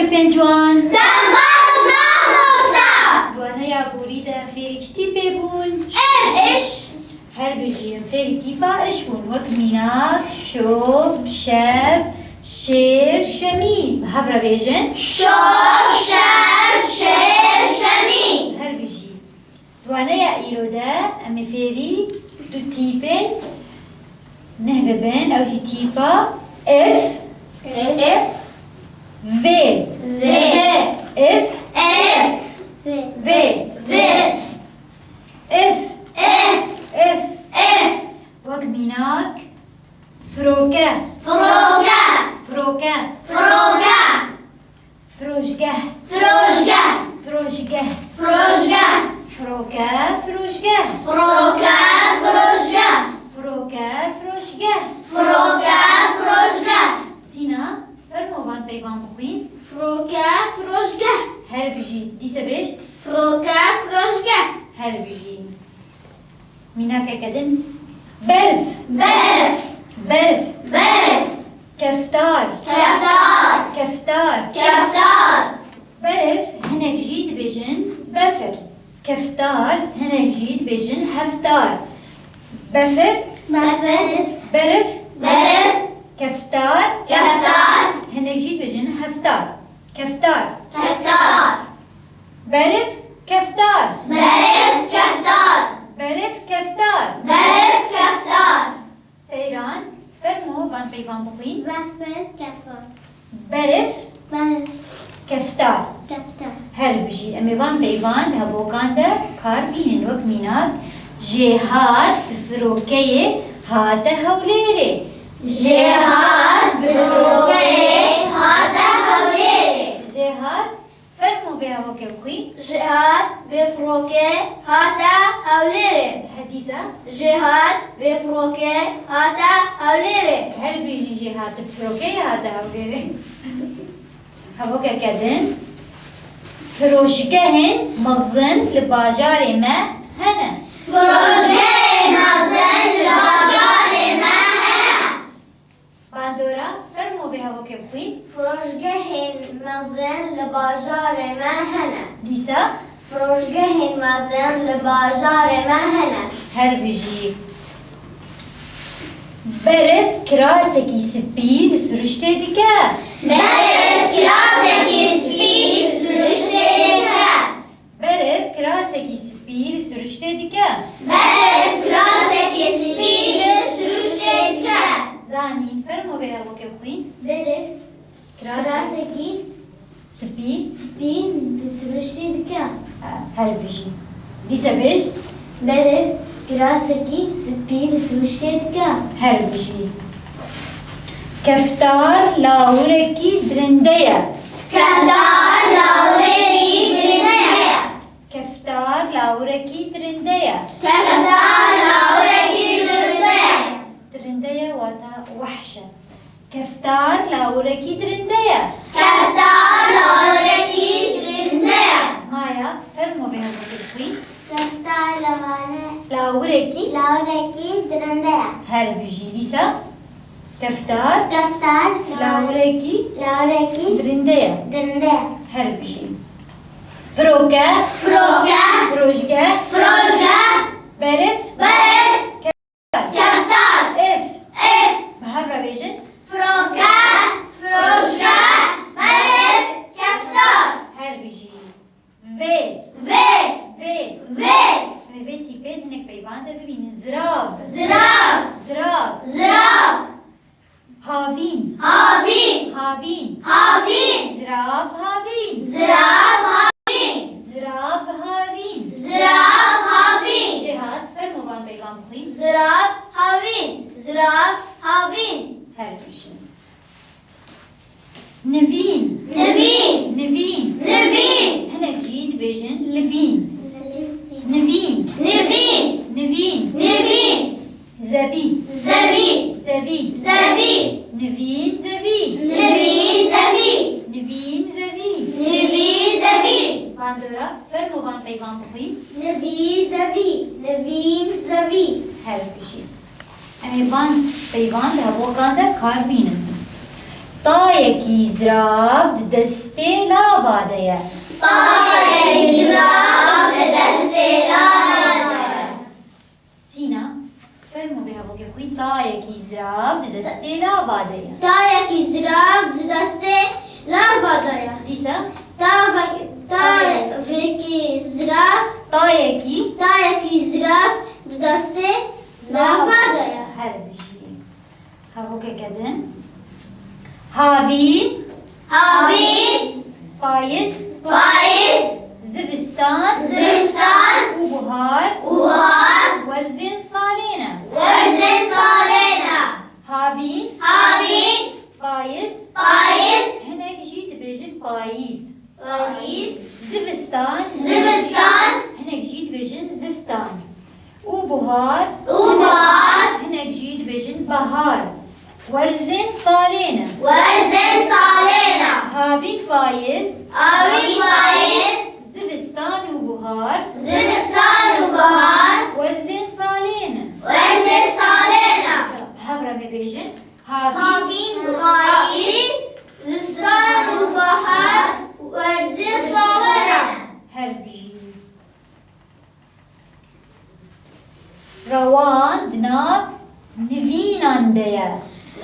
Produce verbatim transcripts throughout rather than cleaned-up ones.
Tên ciwan. Dembaz mamosta. Di waneya borî de em fêrî çi tîpê bûn? Iş. Iş. Her bijî em fêrî tîpa iş bûn. Wek mînak, şov, şev, şêr, şemî. Bi hev re bêjin. Şov, şev, şêr, şemî. Her bijî. Di waneya îro de em ê fêrî du tîpên nuh bibin. Ew jî tîpa if, If. vê. Vê. If, If. Vê. vê. Vê. If. If. If. If. Wek mînak, firoke. Firoke. Firoke. Firoke. Firojgeh. Firojgeh. Firojgeh. Firojgeh. Firoke, firojgeh. Firoke, firojgeh. Firoke, firojgeh. Firoke, firojgeh. Sîna, fermo van peyvan bixwîn. Firoke, firojgeh. Her bijî. Dîse bêj. Firoke, firojgeh. Her bijî. Mînakeke din. Berf. Berf. Berf. Berf. Keftar. Keftar. Keftar. Keftar. Berf, hinek jî dibêjin befir. Keftar, hinek jî dibêjin heftar. Befir. Befir. Berf. Berf. Keftar. Keftar. Hinek jî dibêjin heftar. Keftar. Keftar. Berf keftar. Berf keftar. Berf keftar. Berf keftar. Seyran, fermo van peyvan bixwîn. Berf keftar. Berf. Berf. Keftar. Keftar. Her bijî. Em ê van peyvan di hevokan de kar bînin. Wek mînak, Jêhat bi firokeyê hate Hewlêrê. Jêhat bi firokeyê hate Hewlêrê. Jêhat, fermo vê hevokê bixwî. Jêhat bi firokê hate Hewlêrê. He dîsa. Jêhat bi firokê hate Hewlêrê. Her bijî Jêhat bi firokeyê hate Hewlêrê. Hevokeke din. Firoşgehên mezin li bajarê me hene. Firoşgehên mezin li bajarê me hene. Bandora, fermo vê hevokê bixwîn. Firoşgehên mezin li bajarê me hene. Dîsa. Firoşgehên mezin li bajarê me hene. Her bijî. Berf kirasekî spî li siruştê dike. Berf kirasekî spî li siruştê dike. Berf kirasekî spî li siruştê dike. Berf kirasekî spî li siruştê dike. Zanîn, fermo vê hevokê bixwîn. Berf Kiras- Kirasekî spî. Spî li siruştê dike. Her bijî. Dîse bêj. Berf kirasekî spî li siruştê dike. Her bijî. Keftar lawirekî dirinde ye. Keftar lawirekî dirinde ye. Keftar lawirekî dirinde ye. Keftar lawirekî dirinde ye. Dirinde ye wata wehş e. Keftar lawirekî dirinde ye. Keftar lawirekî dirinde ye. Maya, fermo vê hevokê bixwîn. Keftar lawane- Lawirekî. Lawirekî dirinde ye. Her bijî. Dîsa. Keftar. Keftar. Lawirekî. Lawirekî. Dirinde ye. Dirinde ye. Her bijî. Firoke. Firoke. Firojgeh. Firojgeh. Berf. Berf. Keftar. Keftar. If. If. Bi hev re bêjin. Firoke. Firojgeh. Berf. Keftar. Her bijî. Vê. Vê. Vê. Vê. Em ê vê tîpê hinek peyvan de bibînin. Zirav. Zirav. Zirav. Zirav. Havîn. Havîn. Havîn. Havîn. Zirav havîn. Zirav havîn. Zirav havîn. Zirav havîn. Jêhat, fermo van peyvan bixwîn. Zirav havîn. Zirav havîn. Her bijî. Nivîn. Nivîn. Nivîn. Nivîn. Hinek jî dibêjin livîn. Nivîn. Nivîn. Nivîn. Nivîn. Zevî. Zevî. Zevî. Zevî. Nivîn zevî. Nivîn zevî. Nivîn zevî. Nivîn zevî. Bandora, fermo van peyvan bixwîn. Nivî zevî. Nivîn zevî. Her bijî. Em ê van peyvan di hevokan de kar bînin. Tayekî zirav di destê lava de ye. Tayekî zirav di destê lava de ye. Sîna, fermo bê hevokê xwîn, tayekî zirav di destê lava de ye. Tayekî zirav di destê lava de ye. Dîsa? Tavek-, tayekî zirav. Tayekî. Tayekî zirav di destê lava de ye. Her bijî. Hevokeke din. Havîn. Havîn. Payîz. Payîz. Zivistan. Zivistan. Û buhar. Û buhar. Werzên salê ne. Werzên salê ne. Havîn. Havîn. Payîz. Payîz. Hinek jî dibêjin payîz. Payîz. Zivistan. Zivistan. Hinek jî dibêjin zistan. Û buhar. Û buhar. Hinek jî dibêjin bahar. Werzên salê ne. Werzên salê ne. Havîn payîz. Havîn payîz. Zivistan û buhar. Zivistan û buhar. Werzên salê ne. Werzên salê ne. Bi hev re bibêjin. Havîn. Havîn payîz. Zivistan û bahar. Werzên salê ne. Her bijî. Rewan di nav nivînan de ye.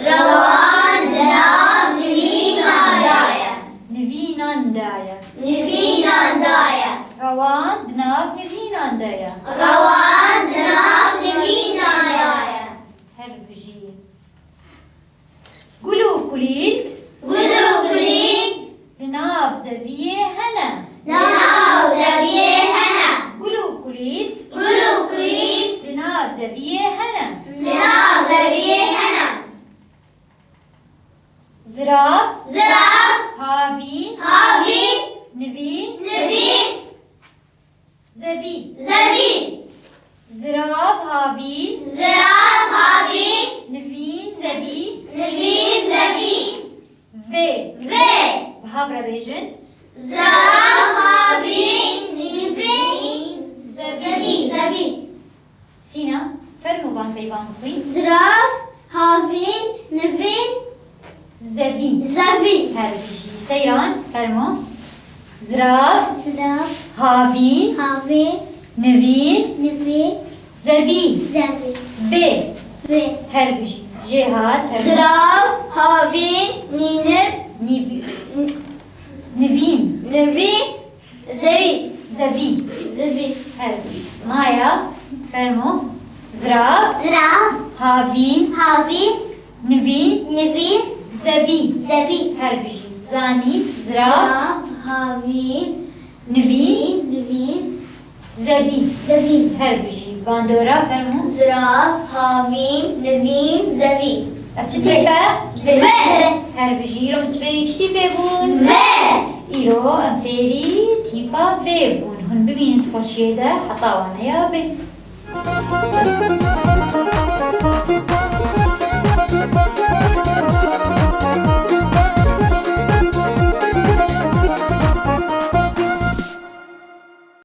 Rewan di nav nivînan de ye. Nivînan de ye. Nivînan de ye. Rewan di nav nivînan de ye. Rewan di nav nivînan de ye. Her bijî. Gul û kulîlk. Gul û kulîlk. Li nav zeviyê hene. Li nav zeviyê hene. Gul û kulîlk. Gul û kulîlk. Li nav zeviyê hene. Li nav zeviyê hene. Zirav. Zirav. Havîn. Havîn. Nivîn. Nivîn. Zevî. Zevî. Zirav, havîn. Zirav, havîn. Nivîn, zevî. Nivîn, zevî. Vê. Vê. Bi hev re bêjin. Zirav, havîn, nivîn, zevî. Zevî. Sîna, fermo van peyvan bixwîn. Zirav, havîn, nivîn, zevî. Zevî. Her bijî. Seyran, fermo. Zirav. Zirav. Havîn. Havîn. Nivîn. Nivîn. Zevî. Zevî. Vê. Vê. Her bijî. Jêhat, fermo. Zirav, havîn, nînib. Nîv-, nivîn. Nivîn. Zevî. Zevî. Zevî. Her bijî. Maya, fermo. Zirav. Zirav. Havîn. Havîn. Nivîn. Nivîn. Zevî. Zevî. Her bijî. Zanî. Zirav. Zirav. Havîn. Nivîn. Nivîn. Zevî. Zevî. Her bijî. Bandora, fermo. Zirav, havîn, nivîn, zevî. Ev çi tîp e? Vê. Her bijî. Îro min ji bêrî çi tîpê bûn? Vê. Îro em fêrî tîpa vê bûn. Hûn bimînin di xweşiyê de heta waneya bê.